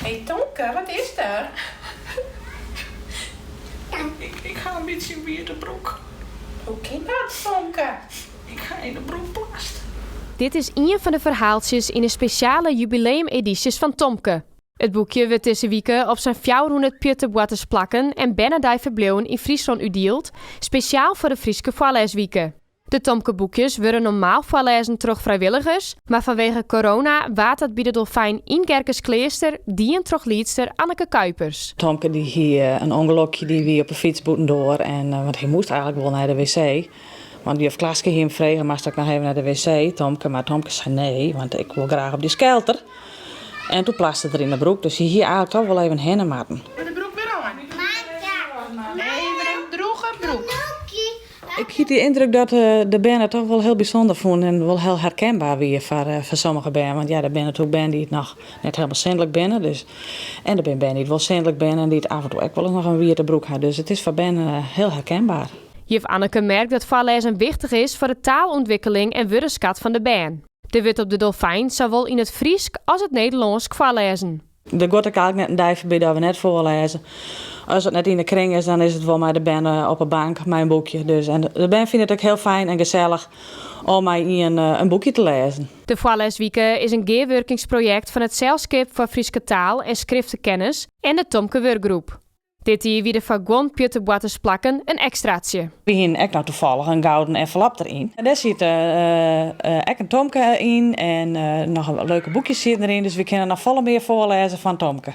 Hey Tomke, wat is der? Ik ha in bytsje in wiete broek. Hoe kin dat, Tomke? Ik ha yn de broek plast. Dit is ien fan de ferhaaltsjes yn de spesjale jubileumedysjes fan Tomke. It boekje wurdt dizze wike op sa'n 400 pjutteboartersplakken en bernedeiferbliuwen yn Fryslân útdield, spesjaal foar de Fryske Foarlêswike. De Tomke-boekjes wurde normaal foarlêzen troch frijwilligers, mar fanwege corona waard dat by de Dolfijn yn Gerkeskleaster dien troch liedster Anneke Kuipers. Tomke dy hie in ûngelokje, dy wie op 'e fyts bûtendoar en want hy moast eigentlik wol nei de wc. Want juf Klaske hie him frege, moatst ek noch even nei de wc, Tomke? Mar Tomke sei nee, want ik wol graach op dy skelter. En toen plaste er yn de broek, dus hy hie eigentlik toch wol even hinne moatten. De broek wer oan. Even in drûge broek. Ik hie de yndruk dat de bern it toch wol hiel bysûnder fûnen en wol hiel herkenber wie foar sommige bern. Want ja, der binne natuerlik bern dy't noch net hielendal sinlik binne. Dus, en der binne bern dy't wol sinlik binne en dy't af en toe ek wolris noch in wiete broek ha. Dus it is foar bern hiel herkenber. Juf Anneke merkt dat foarlêzen wichtich is foar de taalûntwikkeling en wurdskat fan de bern. Der wurdt op de Dolfijn sawol yn it Frysk as it Nederlânsk foarlêzen. Der giet ek eigentlik net in dei foarby dat we net foarlêze. As it net yn de kring is, dan is it wol mei de bern op 'e bank mei in boekje. Dus, en de bern fine it ek hiel fijn en gesellich om mei ien in boekje te lêzen. De Foarlêswike is in gearwurkingsprojekt fan it Selskip foar Fryske Taal en Skriftekennis en de Tomke Wurkgroep. Dit jier wie der foar guon pjutteboartersplakken in ekstraatsje. We hienen ek noch tafallich in gouden envelop deryn. Dêr siet ek in Tomke yn en noch leuke boekjes sieten deryn, dus we kinne noch folle mear foarlêze fan Tomke.